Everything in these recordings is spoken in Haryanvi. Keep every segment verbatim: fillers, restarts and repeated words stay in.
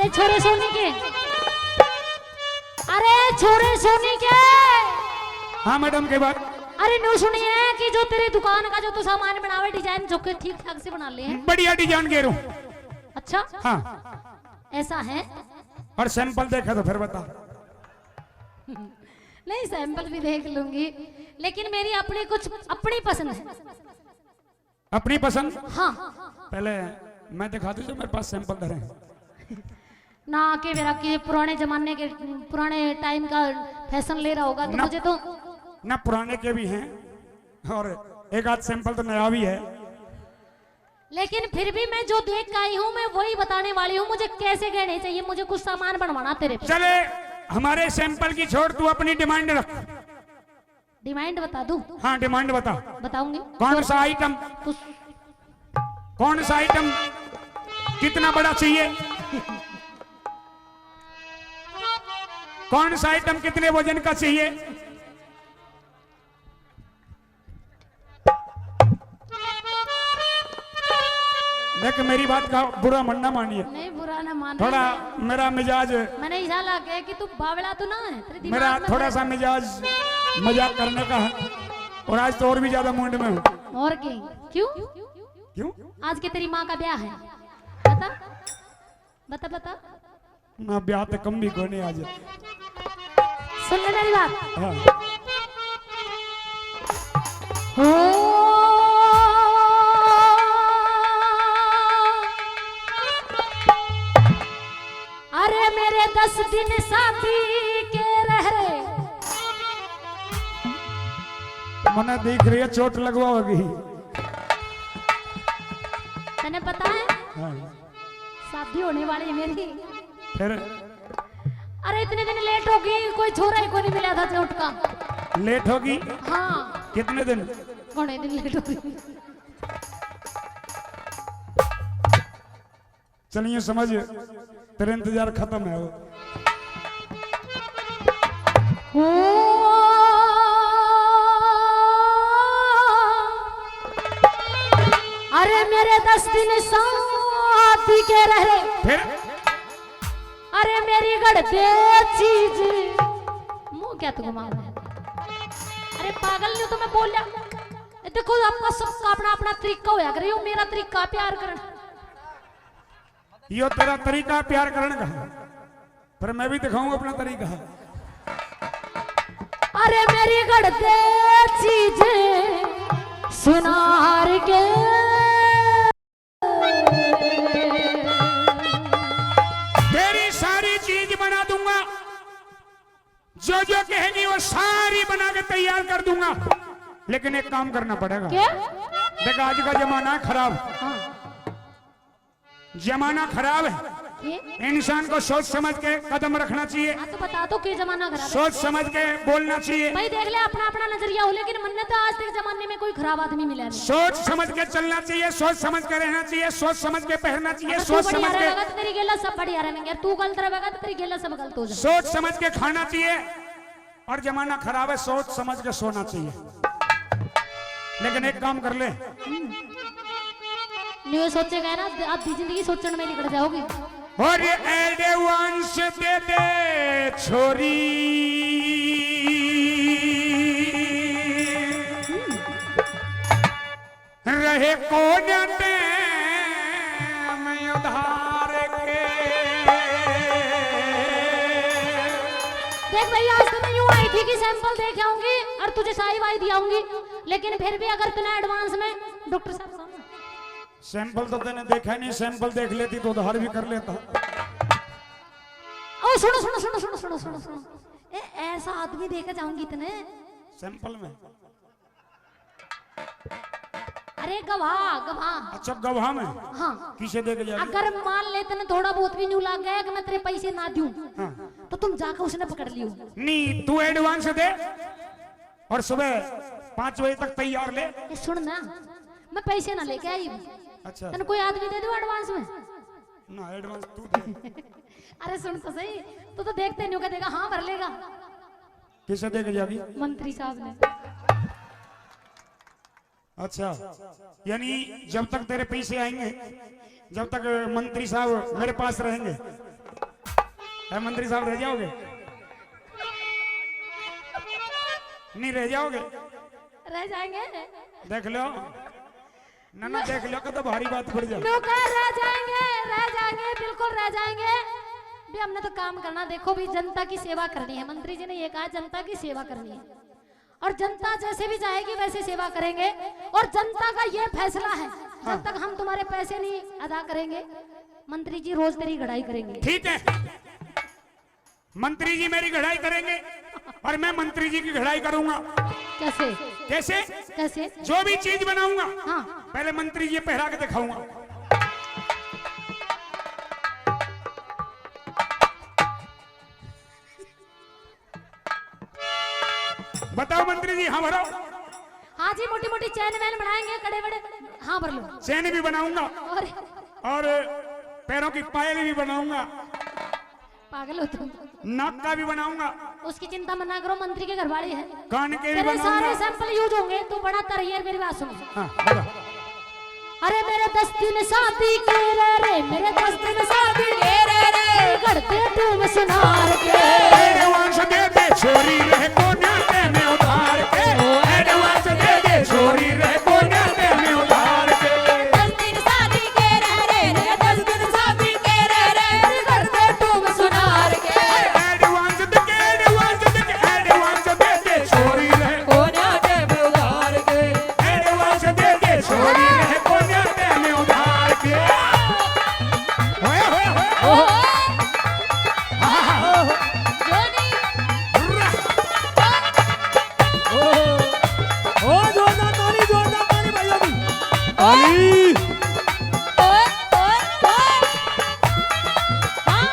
छोरे सोनी के। अरे छोरे सोनी के। हाँ मैडम, के बात? अरे न्यू सुनिए कि जो तेरी दुकान का जो तू सामान बनावे, डिजाइन जो के ठीक ठाक से बना ले हैं। बढ़िया डिजाइन के रूं। अच्छा। हाँ। ऐसा है? और सैंपल देखा तो फिर बता। नहीं, सैंपल भी देख लूंगी, लेकिन मेरी अपनी, कुछ अपनी पसंद है। अपनी पसंद? हाँ। पहले मैं दिखा दूं जो मेरे पास सैंपल धरे हैं। ना के मेरा के पुराने जमाने के, पुराने टाइम का फैशन ले रहा होगा तो ना, मुझे तो ना, पुराने के भी हैं और एक आध सैंपल तो नया भी है। लेकिन फिर भी मैं जो देख के आई हूँ, मैं वही बताने वाली हूँ। मुझे कैसे गहने चाहिए, मुझे कुछ सामान बनवाना तेरे पे। चले, हमारे सैंपल की छोड़, तू अपनी डिमांड रख। डिमांड बता दूं? हाँ, डिमांड बता। बताऊंगी। कौन सा आइटम? कुछ कौन सा आइटम कितना बड़ा चाहिए? कौन सा आइटम कितने वजन का चाहिए? देख, मेरी बात का बुरा मन ना मानिए। नहीं, बुरा ना मानो। थोड़ा मेरा मिजाज, मैंने ऐसा लगा कि तू बावला तो ना है, तेरे दिमाग मेरा में थोड़ा सा मिजाज मजाक करने का है और आज तो और भी ज्यादा मूड में हूँ। और की? क्यों? क्यों? आज के तेरी माँ का ब्याह है, बता, बता, बता। ना, ब्याह तो कम भी कोने आज। सुन ले मेरी बात। हाँ। हो। अरे मेरे दस दिन शादी के रह रे। मने देख रही है, चोट लगवाओगी। तने पता है? हाँ। शादी होने वाली है मेरी। फिर? अरे इतने दिन लेट हो गई, कोई छोरा ही कोनी मिला था चोट का। लेट होगी? हाँ। कितने दिन? घणे दिन लेट हो गई। चलिए समझ, तेरा इंतजार खत्म है वो। ओ, अरे मेरे दस दिन शादी के रह रे। फिर? अरे मेरी गढ़ दे चीज। मुंह क्या तू घुमा? अरे पागल, नहीं तो मैं बोल लिया। ए, देखो, आपका सबका अपना अपना तरीका होया करे, यो मेरा तरीका प्यार करना। यो तेरा तरीका प्यार करण का, पर मैं भी दिखाऊंगा अपना तरीका। अरे मेरी गढ़ दे चीज सुनार के। तेरी सारी चीज बना दूंगा, जो जो कहेगी वो सारी बना के तैयार कर दूंगा, लेकिन एक काम करना पड़ेगा। क्या? देख, आज का जमाना है खराब। हाँ। जमाना खराब है। ये? इंसान को सोच समझ के कदम रखना चाहिए। हाँ, तो बता दो, के जमाना खराब है? सोच समझ के बोलना चाहिए। भाई, देख ले, अपना अपना नजरिया हो, लेकिन मन्ने तो आज तक जमाने में कोई खराब आदमी मिला नहीं। सोच समझ के चलना चाहिए, सोच समझ के रहना चाहिए, सोच समझ के पहनना चाहिए, अगर तू सोच बढ़िया समझ के रहेगा तो तेरी गेला सब बढ़िया रहेंगे, और तू गलत रहेगा तो तेरी गेला सब गलत हो जाएगा। सोच समझ के खाना चाहिए। और जमाना खराब है, सोच समझ के सोना चाहिए। लेकिन एक काम कर ले। न्यू सोचेगा ना, आधी जिंदगी सोचण में निकल जाओगी। और एडवांस दे दे छोरी, रहे कौन टेम उधार के। देख भैया, आज तो मैं यूं आई थी कि सैंपल देख आऊंगी और तुझे साई वाई दियाऊंगी, लेकिन फिर भी अगर तूने एडवांस में, डॉक्टर साहब, सामने। सैंपल तो तूने देखा नहीं, सैंपल देख लेती तो उधार भी कर लेता। ओ सुनो, सुनो, सुनो। ए, ऐसा आदमी देके जाऊंगी तने। सैंपल में? अरे गवाह, गवाह। अच्छा, गवाह में? हाँ। किसे दे के जाएगी? अगर मान ले तने थोड़ा बहुत भी न्यू लग गया कि मैं तेरे पैसे ना दूं, हाँ। तो तुम जाके उसने पकड़ लियो। नहीं, तू एडवांस दे और सुबह पाँच बजे तक तैयार ले। ए, सुन ना, मैं पैसे ना लेके आई। अच्छा। तने कोई आदमी दे दूं एडवांस में? ना, एडवांस तू दे। अरे सुन तो सही, तू तो देखते नहीं हो, कह देगा हाँ भर लेगा। किसे दे के जाएगी? मंत्री साहब ने। अच्छा, यानी जब तक तेरे पैसे आएंगे, जब तक मंत्री साहब मेरे पास रहेंगे, ए, मंत्री साहब, रह जाओगे? नहीं रह जाओगे? रह जाएंगे। देख लो ना, ना, देख लो, कतो भारी बात पड़ जाए। न्यू कह, रह जाएंगे, रह जाएंगे, बिल्कुल रह जाएंगे। भी हमने तो काम करना, देखो भी, जनता की सेवा करनी है। मंत्री जी ने ये कहा, जनता की सेवा करनी है। और जनता जैसे भी चाहेगी, वैसे सेवा करेंगे। और जनता का ये फैसला है, जब हाँ। तक हम तुम्हारे पैसे नहीं अदा करेंगे, मंत्री जी रोज तेरी घड़ाई करेंगे। ठीक है, मंत्री जी मेरी घड़ाई करेंगे और मैं मंत्री जी की घड़ाई करूंगा। कैसे? कैसे? कैसे? जो भी चीज बनाऊंगा, हाँ। पहले मंत्री जी पहरा के दिखाऊंगा। बताओ मंत्री जी, हाँ भरो। हाँ जी, मोटी मोटी चैन वैन बनाएंगे, कड़े बड़े। हाँ भर लो। चैन भी बनाऊंगा और और पैरों की पायल भी बनाऊंगा। पागल हो तुम। नाक का भी बनाऊंगा। उसकी चिंता मत ना करो, मंत्री के घर वाली है। कान के भी तेरे बनाऊंगा। सारे सैंपल यूज होंगे, तू बड़ा तरैया, मेरी बात सुन। हाँ, बताओ। अरे मेरे दस दिन शादी के रे, रे मेरे दस दिन शादी के रे, रे घर दे तू मैं सुनार के। एडवांस दे दे छोरी रह कोन्या ते मैं उधार के। एडवांस दे दे छोरी रह कोन्या ते मैं उधार के। दस दिन शादी के रे, रे रे दस दिन शादी के रे, रे घर दे तू मैं सुनार के। एडवांस दे के, एडवांस दे के, एडवांस दे दे छोरी रह कोन्या ते मैं उधार के। एडवांस दे दे छोरी रह कोन्या ते मैं उधार के। ओए, ओए, ओए, ओए। ओहो। आहा। ओहो। जोनी। ओहो। ओ, जोरदार ताली, जोरदार ताली भाइयों की। ताली। ओए, ओए, ओए। हाँ।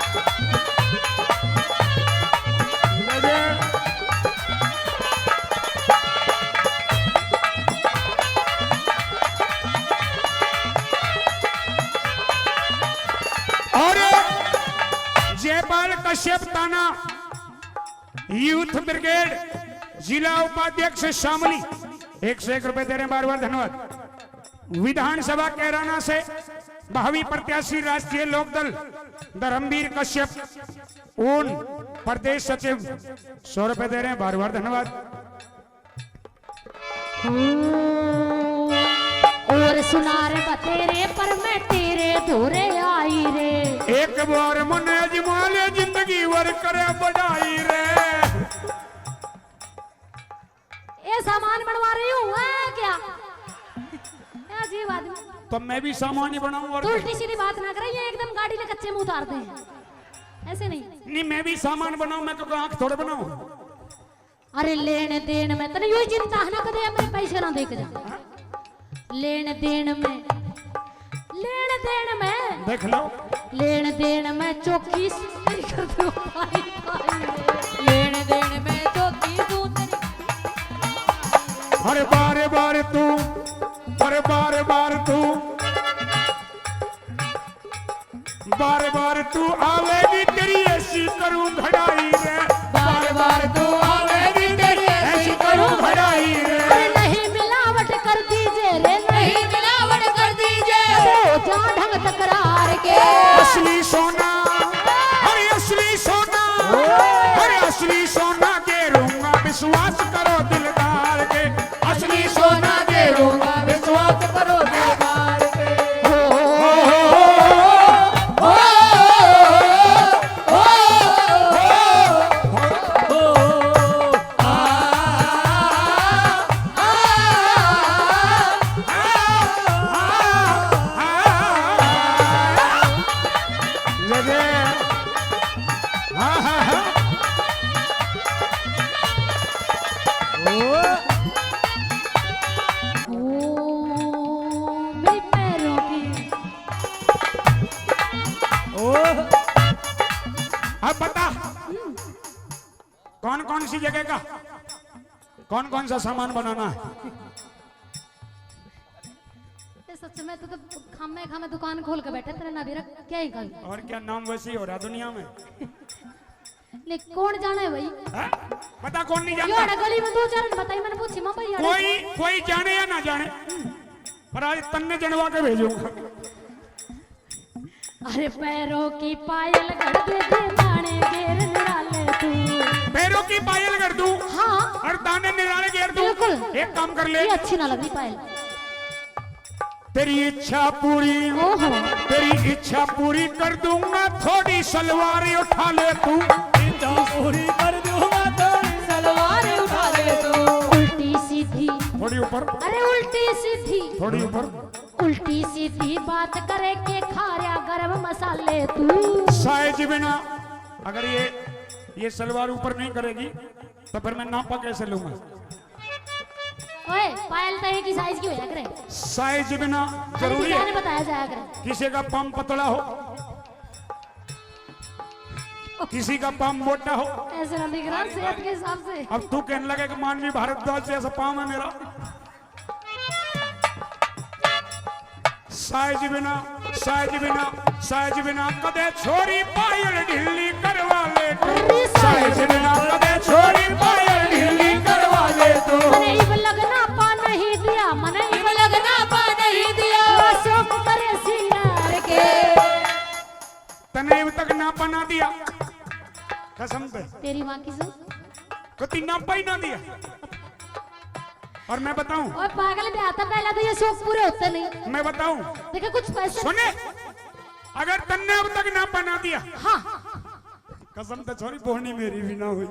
और जयपाल कश्यप ताना यूथ ब्रिगेड जिला उपाध्यक्ष शामली एक सौ एक रुपए दे रहे हैं, बार बार धन्यवाद। विधानसभा कैराना से भावी प्रत्याशी राष्ट्रीय लोकदल धर्मवीर कश्यप ऊन प्रदेश सचिव सौ रुपए दे रहे हैं, बार बार धन्यवाद। और सुनार बतेरे पर मैं तेरे धोरे आई रे। एक बार मन अजमा ले जिंदगी भर करे बढ़ाई रे। ये सामान बनवा रही हूँ, है क्या? ये अजीब आदमी। तो मैं भी सामान ही बनाऊं और तू उल्टी सीधी बात ना करे, ये एकदम गाड़ी ले कच्चे मुंह उतार दे। ऐसे नहीं। नहीं, मैं भी सामान बनाऊं, मैं तो आंख थोड़े बनाऊं। अरे लेन देन में तने यो ही चिंता है ना, कदे अपने पैसे ना दे के जा। लेन देन में, लेन देन में देख लो। लेन देन में चौकी सुंदरी कर दो भाई, भाई रे। लेन देन में चौकी सुंदरी। हर बार बार तू, हर बार बार तू, बार बार तू आवेगी तेरी ऐसी करूं घड़ाई रे। बार बार तू आवेगी तेरी ऐसी करूं घड़ाई रे। अरे नहीं मिलावट कर दीजे रे, नहीं मिलावट कर दीजे। हो जा ढंग तकरार के। असली सोना, अरे असली सोना, अरे असली सोना दे रूंगा, विश्वास करो दिलदार के। असली सोना दे रूंगा, विश्वास करो दिलदार के। हो, हो, हो, हो, हो, हो, हो, हो, आ, आ, आ, आ, आ, आ। हाँ, हाँ, हाँ। ओ। ओ, मेरे पैरों की। ओ। अब बता, हम्म। कौन कौन सी जगह का कौन कौन सा सामान बनाना है? ये सच में तू तो खामे खामे दुकान खोल के बैठे, तेरे ना भी रख, क्या ही कर। और क्या, नाम वैसे ही हो रहा दुनिया में। नहीं, कौन जाना है भाई? हैं? बता, कौन नहीं यो जानता? अड़ा गली में दो चार बताई, मैंने पूछी, माँ भाई, अड़ा कोई, कोई जाने या ना जाने, पर आज तन्ने जनवा के भेजूंगा। अरे पैरों की पायल कर दे, दे दाने गेर निराले तू। पैरों की पायल कर दूं। हाँ। और दाने निराले गेर दूं। बिल्कुल। एक काम कर ले। ये अच्छी ना लग रही पायल। तेरी इच्छा पूरी, ओहो। तेरी इच्छा पूरी कर दूंगा, थोड़ी सलवार उठा ले तू। इच्छा पूरी कर दूंगा, थोड़ी सलवार उठा ले तू। उल्टी सीधी। थोड़ी ऊपर। अरे उल्टी सीधी। थोड़ी ऊपर। उल्टी सीधी बात करे के खा रहा गरम मसाले तू। साइज बिना, अगर ये, ये सलवार ऊपर नहीं करेगी तो फिर मैं नापा कैसे लूंगा? ओए, पायल तो एक ही साइज की होया करे। साइज बिना खाली जरूरी डिजाइन है। बताया जाया करे। किसी का पाम पतला हो, किसी का पाम मोटा हो। ऐसा ना दिख रहा सेहत के हिसाब से। अब तू कहने लगे कि मानवी भारद्वाज जैसा पाम है मेरा। साइज बिना, साइज बिना, साइज बिना कदे छोरी पायल ढीली करवा ले तू। अरे साइज बिना कदे छोरी पायल ढीली करवा ले तू। मने इब लगना पा नहीं दिया, मने इब लगना पा नहीं दिया। शौक करे सिंगार के। तने इब तक नापा ना दिया। कसम पे। तेरी माँ की सो। कति नापा ही ना दिया। और मैं बताऊं? और पागल भी आता, पहला तो ये शौक पूरे होते नहीं। मैं बताऊं? देखो कुछ पैसे। सुने, अगर तन्ने अब तक नापा ना दिया। हाँ। कसम तो छोरी बोहनी मेरी भी ना हुई।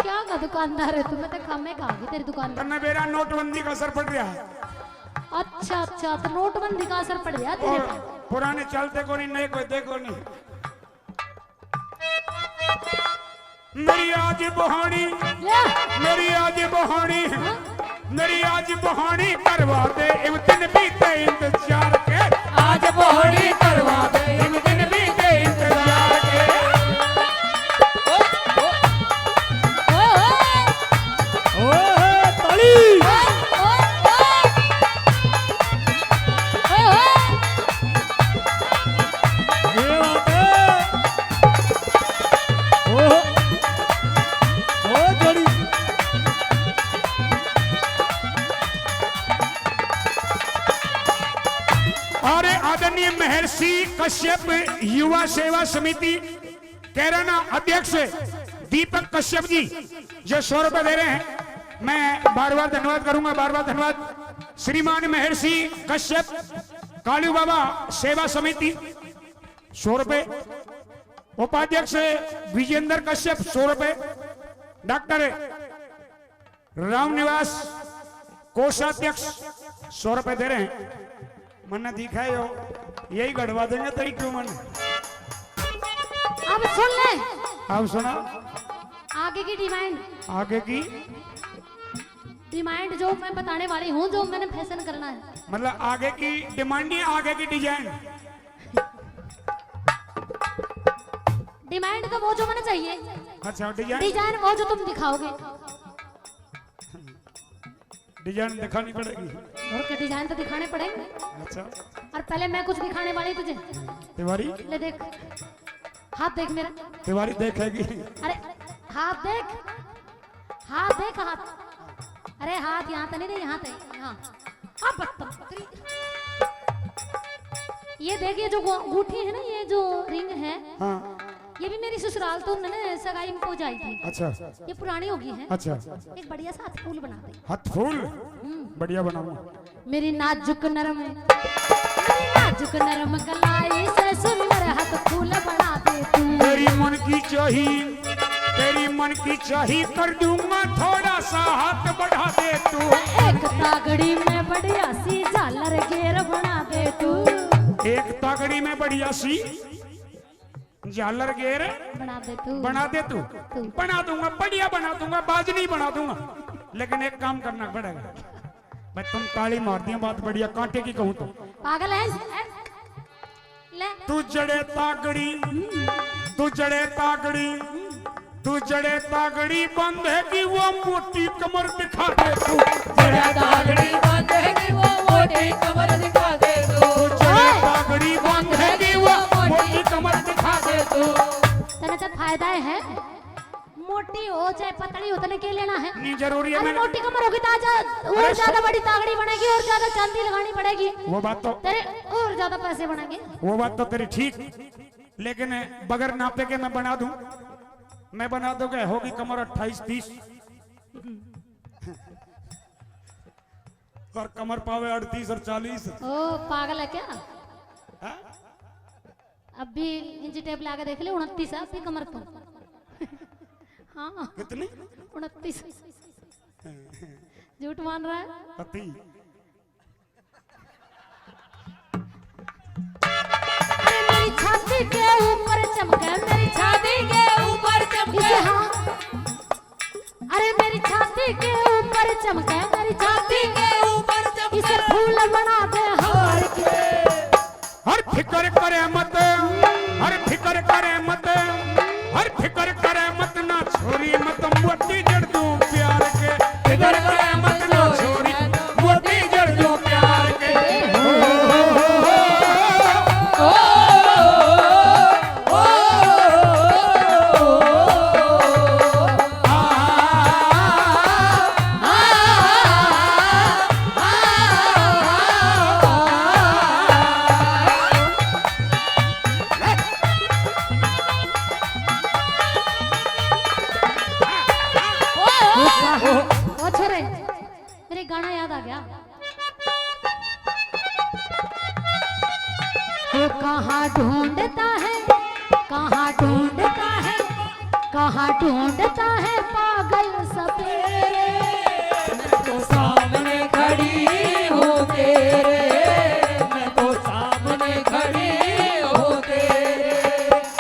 क्या का दुकानदार है तू? मैं तो खामे खा गई तेरी दुकान पर। तन्ने मेरा नोटबंदी का असर पड़ रहा है। अच्छा, अच्छा, तो नोटबंदी का असर पड़ रहा है तेरे और पे। पुराने चलते को नहीं, नए कोई देखो नहीं। मेरी आज बहानी, या। मेरी आज बहानी, हाँ? मेरी आज बहानी करवा दे, इब दिन बीते इंतजार के। आज बहानी करवा दे, इब दिन बीते इंतजार के। ओए, ओए। ओए, ताली। ओए, ओए, ओए। ओए, ओए। ये बात है। ओहो। ओ जोड़ी। और आदरणीय महर्षि कश्यप युवा सेवा समिति कैराना अध्यक्ष दीपक कश्यप जी जो सौ रुपए दे रहे हैं, मैं बार बार धन्यवाद करूंगा, बार बार धन्यवाद। श्रीमान महर्षि कश्यप कालू बाबा सेवा समिति सौ रुपए, उपाध्यक्ष विजेंद्र कश्यप सौ रुपए, डॉक्टर रामनिवास कोषाध्यक्ष सौ रुपए दे रहे हैं। मन्ने दिखाए हो, यही गड़वा देंगे तेरी ट्यूमर। अब सुन ले। अब सुना। आगे की डिमांड। आगे की? डिमांड जो मैं बताने वाली हूँ, जो मैंने फैशन करना है। मतलब आगे की डिमांड नहीं, आगे की डिजाइन। डिमांड तो वो जो मैंने चाहिए। अच्छा, डिजाइन? डिजाइन वो जो तुम दिखाओगे। डिजाइन दिखानी पड़ेगी। और क्या, डिजाइन तो दिखाने पड़ेंगे। अच्छा। और पहले मैं कुछ दिखाने वाली तुझे। तिवारी? ले देख, हाथ देख मेरा। तिवारी देखेगी। अरे हाथ देख, हाथ देख, हाथ। अरे हाथ यहाँ तो नहीं थे, यहाँ थे, यहाँ। अब बदतमीज। ये देख, ये जो गो-, अंगूठी है ना, ये जो रिंग है, हाँ। ये भी मेरी ससुराल तो उन्होंने सगाई में पहुंचाई थी। अच्छा। ये पुरानी हो गई है। अच्छा। एक बढ़िया सा हाथ फूल बना दे। हाथ फूल? हम्म। बढ़िया बनाऊंगा। मेरी नाजुक नरम, मेरी नाजुक नरम कलाई से सुंदर हाथ फूल बना दे तू। तेरी मन की चाही, तेरी मन की चाही कर दूंगा, थोड़ा सा हाथ बढ़ा दे तू। एक तागड़ी में बढ़िया सी झालर गेर बना दे तू। एक तागड़ी में बढ़िया सी झालर गेर बना दे तू। बना दे तू। तू। बना दूंगा, बढ़िया बना दूंगा, बाजनी बना दूंगा। लेकिन एक काम करना पड़ेगा भाई, तुम ताली मार दिया, बात बढ़िया, कांटे की कहूँ तो। पागल है? ले। तू जड़े तागड़ी, तू जड़े तागड़ी, तू जड़े तागड़ी बंद है कि वो मोटी कमर दिखा दे तू। जड़े तागड़ी बंद है कि वो मोटी कमर दिखा दे तू। तू जड़े तागड़ी बंद है कि वो मोटी कमर दिखा दे तू। तने तो फायदा है, मोटी हो चाहे पतली हो, तने के लेना है? नहीं जरूरी है। अरे मैं मोटी कमर होगी तो आज और अरे ज्यादा सु- बड़ी तागड़ी बनेगी और ज्यादा चांदी लगानी पड़ेगी। वो बात तो तेरे और ज्यादा पैसे बनेंगे। वो बात तो तेरी ठीक, लेकिन बगैर नापे के मैं बना दूं, मैं बना दूं कि होगी कमर अट्ठाईस तीस और कमर पावे अड़तीस और चालीस। ओ, पागल है क्या? हाँ? अब भी इंची टेप ला के देख ले, उनतीस है अब भी कमर तो। हाँ। कितनी? उनतीस। झूठ मान रहा है। अति। अरे मेरी छाती के ऊपर चमके, मेरी छाती के ऊपर चमके। इसे हाँ। अरे मेरी छाती के ऊपर चमके, मेरी छाती के ऊपर चमके। इसे फूल बना दे हार के। हर फिकर करे मत, हर फिकर करे मत, हर फिकर करे मत ना छोरी, मत मोटी जड़ दूं प्यार के। फिकर करे मत ना छोरी, मोटी जड़ दूं प्यार के। ओ छोरे, मेरे गाना याद आ गया। वो कहाँ ढूंढता है, कहाँ ढूंढता है, कहाँ ढूंढता है पागल सपेरे। मैं तो सामने खड़ी हूँ तेरे, मैं तो सामने खड़ी हूँ तेरे।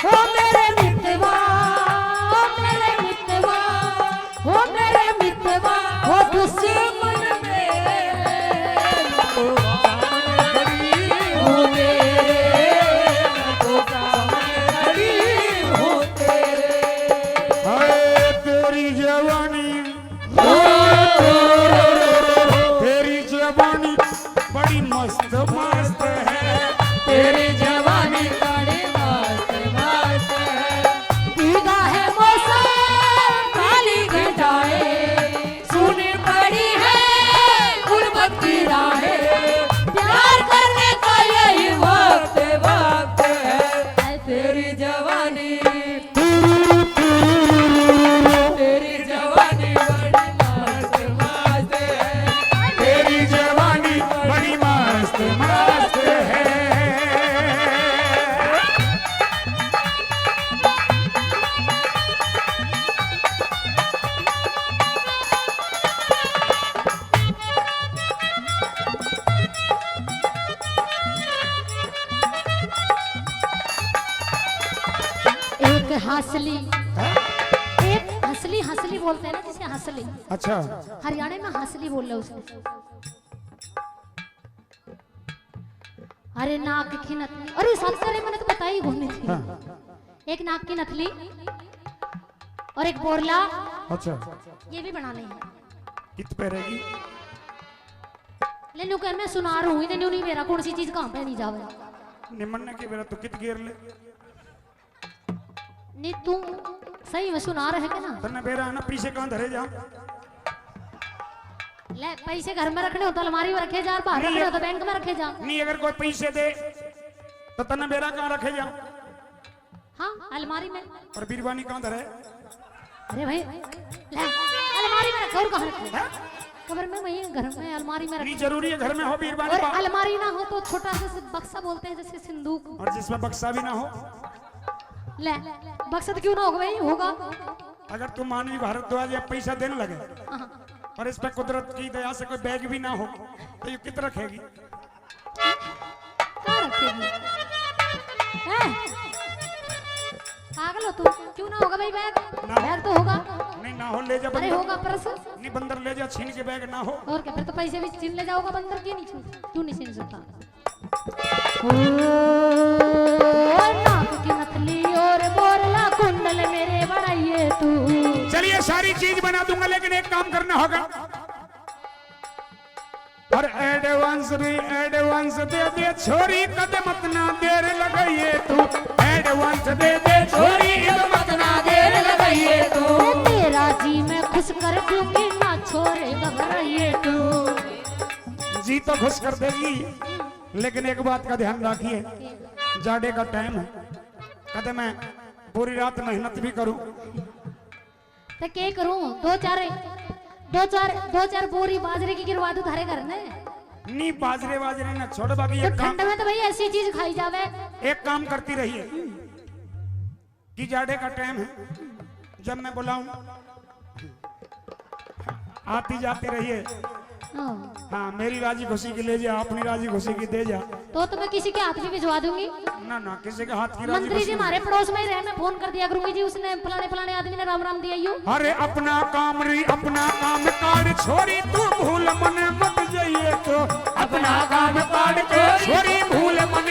ओ मेरे मितवा, ओ मेरे मितवा, ओ मेरे मितवा, ओ दुश्मन मेरे। मैं तो सामने खड़ी हूँ तेरे, मैं तो सामने खड़ी हूँ तेरे। हाय तेरी जवानी, तेरी जवानी बड़ी मस्त मस्त है। तेरी जवानी बड़ी मस्त मस्त है। भीगा है मौसम काली घटाए, सुनी पड़ी है गुर्बत की राहें। प्यार करने का यही वक्त वक्त है। तेरी जवानी, तेरी जवानी बड़ी मस्त मस्त है। तेरी जवानी बड़ी मस्त मस्त है। एक हंसली, हैं? एक हंसली, हंसली बोलते हैं ना जिसे, हंसली। अच्छा। हरियाणा में हंसली बोल रहे उसको। अरे नाक की नथली, अरे सारे सारे मैंने तो बताई ही कोनी थी। हाँ। एक नाक की नथली और एक बोरला। अच्छा। ये भी बनाने हैं। कित पे रहेगी? ले न्यू कह, मैं सुनार हूँ, इन्हें न्यू नहीं मेरा कौन सी चीज कहाँ पे नहीं जावे। निमन ने के मेरा तो कित गेर ले। नहीं, तू सही में सुनार है के ना? तन्ने बेरा है ना, पैसे कहाँ धरे जा? ले, पैसे घर में रखने हो तो अलमारी में रखे जा, बाहर नहीं, रखने हो तो बैंक में रखे जा। नहीं, अगर कोई पैसे दे तो तन्ने बेरा कहाँ रखे जा? हाँ, अलमारी में। और बीरबानी कहाँ धरे? अरे भाई, ले, अलमारी में रखे, और कहाँ रखे? हैं? कबर में, वहीं घर में, अलमारी में रखे। नहीं, जरूरी है घर में हो बीरबानी और बा- अलमारी ना हो तो छोटा सा बक्सा बोलते हैं, जैसे संदूक। और जिसमें बक्सा भी ना हो? ले, बक्सा तो क्यों ना होगा भाई, होगा। अगर तू मानवी भारद्वाज या पैसा देने लगे हाँ। और इस पे कुदरत की दया से कोई बैग भी ना हो, तो ये कित रखेगी? कहाँ रखेगी? हैं? पागल हो तू? क्यों ना होगा भाई बैग? ना हो। बैग तो होगा। नहीं, ना हो, ले जा अरे बंदर। होगा पर्स। नहीं, बंदर ले जा, छीन के बैग ना हो। और क्या, फिर तो पैसे भी छीन ले जाओगा बंदर, क्यों नहीं छीन, क्यों नहीं छीन सकता? ओ, नाक की नथली और बोरला कुंडल मेरे बनाइए तू। चलिए, सारी चीज बना दूंगा, लेकिन एक काम करना होगा। और एडवांस रे, एडवांस दे दे छोरी, कद मत ना देर लगाइए तू। एडवांस दे दे छोरी, कद मत ना देर लगाइए तू। ए, तेरा कर दूंगी ना छोरे घबराइए तू। जी तो खुश कर देगी, लेकिन एक बात का ध्यान रखिए, जाड़े का टाइम है, कदे मैं पूरी रात मेहनत भी करूं। तो के करूं, दो चार, दो चार, दो चार बोरी बाजरे की गिरवा दूं थारे घर ने। नहीं, बाजरे बाजरे ना छोड़, बाकी तो एक काम, ठंड में तो भाई ऐसी चीज खाई जावे। एक काम करती रहिए कि जाड़े का टाइम है, जब मैं बुलाऊं आती जाती रहिए। हाँ। हाँ, मेरी राजी खुशी की ले जा, अपनी राजी खुशी की दे जा। तो तुम्हें किसी के हाथ भी भिजवा दूंगी। ना ना, किसी के हाथ की राजी मंत्री जी खुशी। हमारे पड़ोस में ही रहे, मैं फोन कर दिया करूंगी जी, उसने फलाने फलाने आदमी ने राम राम दिया यू। अरे अपना काम री, अपना काम काट छोरी, तू भूल मन मत जाइए तो। अपना काम काट छोरी, भूल मन